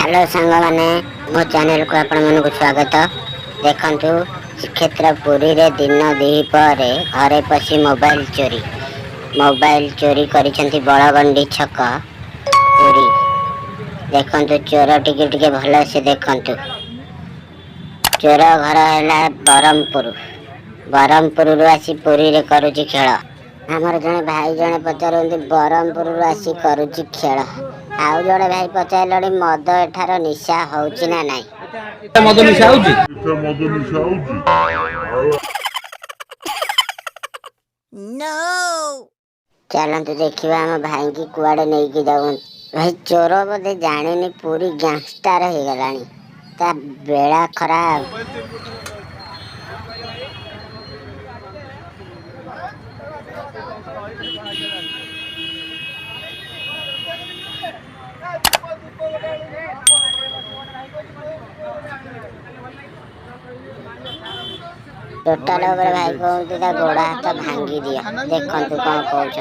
Hello ସାଙ୍ଗମାନେ, ମୋ ଚ୍ୟାନେଲକୁ ଆପଣମାନଙ୍କୁ ସ୍ୱାଗତ। ଦେଖନ୍ତୁ, ଶ୍ରୀକ୍ଷେତ୍ର ପୁରୀରେ ଦିନ ଦ୍ୱିପହରେ ଘରେ ପଶି ମୋବାଇଲ ଚୋରି। ମୋବାଇଲ ଚୋରି କରିଛନ୍ତି ବଳଗଣ୍ଡି ଛକ, ପୁରୀ। ଦେଖନ୍ତୁ, ଚୋର ଟିକେ ଟିକେ ଭଲସେ ଦେଖନ୍ତୁ। ଚୋର ଘର ହେଲା ବ୍ରହ୍ମପୁର। ବ୍ରହ୍ମପୁରରୁ ଆସି ପୁରୀରେ କରୁଛି ଖେଳ। ଆମର ଜଣେ ଭାଇ ଜଣେ ପଚାରନ୍ତି, ବ୍ରହ୍ମପୁରରୁ ଆସି କରୁଛି ଖେଳ। ଆଉ ଜଣେ ଭାଇ ପଚାରିଲେଣି, ମଦ ଏଠାର ନିଶା ହଉଛି ନା ନାହିଁ? ମଦ ନିଶା ହଉଛି? ମଦ ନିଶା ହଉଛି? No! ଚାଲନ୍ତୁ ଦେଖିବା ଆମ ଭାଇଙ୍କି କୁଆଡ଼େ ନେଇକି ଯାଉ। ଭାଇ, ଚୋର ବୋଧେ ଜାଣିନି ପୁରୀ ଗ୍ୟାଙ୍ଗଷ୍ଟାର ହେଇଗଲାଣି। ତା ବେଳା ଖରାପ। ଟୋଟାଲ ଉପରେ ଭାଇ କୁହନ୍ତି, ତା ଗୋଡ଼ ହାତ ଭାଙ୍ଗି ଦିଅ। ଦେଖନ୍ତୁ କଣ କହୁଛ।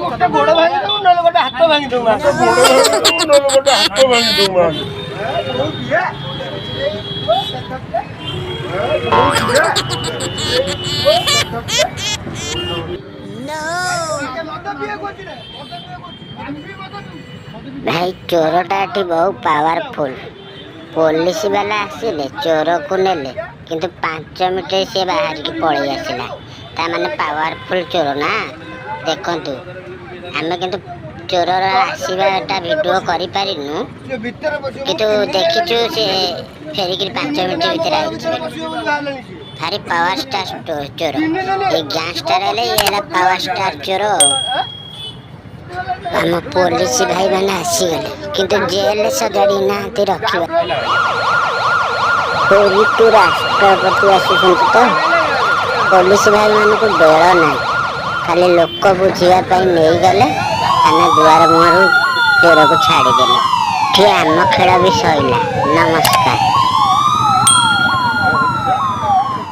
ଗୋଟେ ଗୋଡ଼ ଭାଙ୍ଗି ଦବୁ, ନହେଲେ ଗୋଟେ ହାତ ଭାଙ୍ଗି ଦବୁ। ନହେଲେ ଗୋଟେ ହାତ ଭାଙ୍ଗି ଦବୁ। No! ଭାଇ, ଚୋରଟା ଏଠି ବହୁ ପାୱାରଫୁଲ। ପୋଲିସ ବାଲା ଆସିଲେ, ଚୋରକୁ ନେଲେ, କିନ୍ତୁ 5 ମିନିଟ୍ ସିଏ ବାହାରିକି ପଳେଇ ଆସିଲା। ତା ମାନେ ପାୱାରଫୁଲ ଚୋର ନା? ଦେଖନ୍ତୁ, ଆମେ କିନ୍ତୁ ଚୋରର ଆସିବାଟା ଭିଡ଼ିଓ କରିପାରିନୁ, କିନ୍ତୁ ଦେଖିଛୁ ସେ ଫେରିକିରି 5 ମିନିଟ୍ ଭିତରେ ଆଇଛି ବୋଲି। ଭାରି ପାୱାର ଷ୍ଟାର ଚୋର। ଏ ଗ୍ୟାଙ୍ଗଷ୍ଟାର ହେଲେ ଇଏ ହେଲା ପାୱାର ଷ୍ଟାର ଚୋର। ଆଉ ଆମ ପୋଲିସ ଭାଇମାନେ ଆସିଗଲେ, କିନ୍ତୁ ଜେଲରେ ସଜାଡ଼ି ନାହାନ୍ତି ରଖିବା। ପୁରୀକୁ ରାଷ୍ଟ୍ରପତି ଆସୁଛନ୍ତି ତ ପୋଲିସ ଭାଇମାନଙ୍କୁ ବେଳ ନାହିଁ। ଖାଲି ଲୋକ ବୁଝିବା ପାଇଁ ନେଇଗଲେ, ଥାନା ଦୁଆର ମୁହଁରୁ ଚୋରକୁ ଛାଡ଼ିଦେଲେ। ଏଠି ଆମ ଖେଳ ବି ସଇଲା। ନମସ୍କାର।